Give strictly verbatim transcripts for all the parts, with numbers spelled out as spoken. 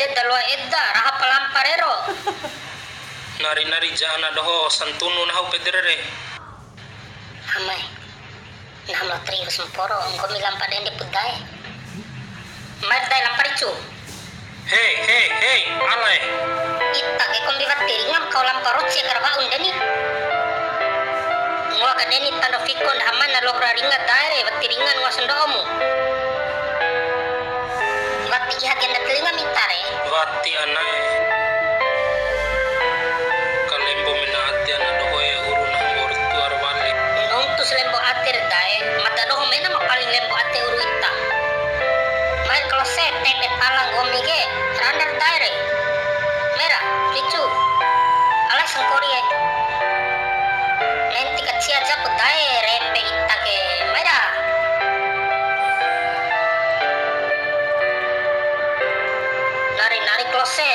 Eda loa eda, raha pa lampa rero. Nari-nari ja ana doho santunu nahu pede re. Amae, nahu ma lao tarigu samporo, nggomi lampa dende pu dae. Mai dae lampa ricu. Hei, hei, hei, alae. Ita ke kombi wati ringam kau lampa roci aka ra wa'un deni. Ngoa ka deni tando fiko nda amana lok ra ringa dae re, wati ringa ngoa sando'omu. Wati iha genda telinga mita re. Wati anae. Kalembo mena ade ana doho e uru nahu mori tuar wali. Nuntu si lembo ade re dae, mada doho mena ma paling lembo ade uru ita. Mai klose tebe pala nggomi ke, randar dae re. Mera, ricu. Alai sengkori e. Menti kacia japu dae rempe ita ke. Mera. Nari-nari klose,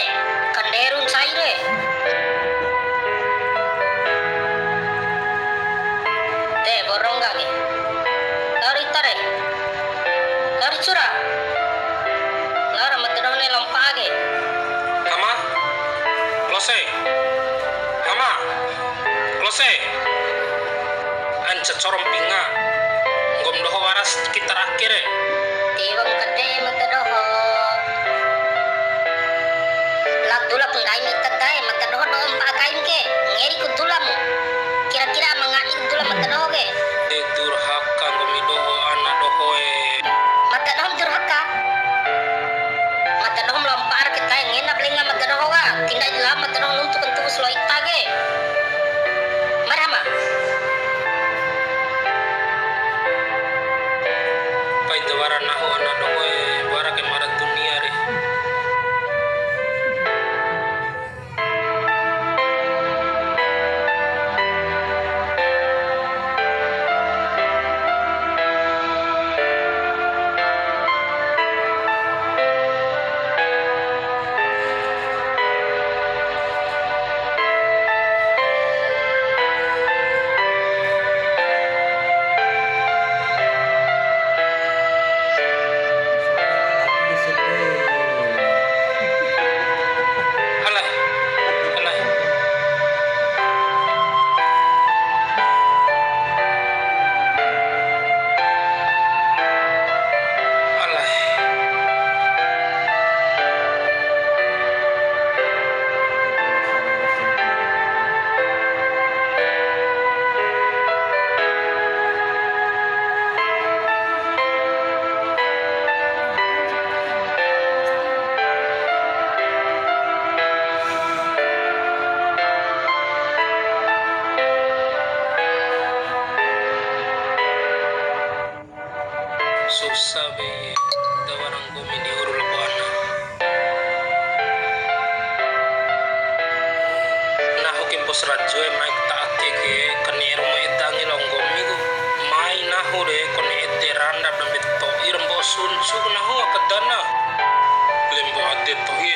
kanderun sai re. Te, borongga ke. Lari tare. Lari cura. Lara mate doho ne lampa ake. Hama. Klose. Hama. Klose. Anca corom pinga. Nggom doho waras kita terakhir e. Tiwang kade mate doho. Lak dula penggain ita dae, mate doho doho mpa kain ke. Ngeri ku dulamu. Kira-kira ama ngadi ku dula mate doho ke. De durhaka nggomi doho ana doho e. Mate doho durhaka. Mate doho ma lao mpara ke tae ngena belenga mate doho ka. Tindak di lao mate doho nuntu kentu selo ita ke. Marama. Pai da wara nahu ana doho e, wara ke mara dunia re. Alah, alah. Alah. Susah be, da wara nggomi di uru labo ana. Nahu ke mpos raju e mai ta ake ke, kani eru mai dangi lao nggomi ku. Mai nahu re, kone ede randa dambe to'i rombo suncu nahu aka dana. Lembo ade to'i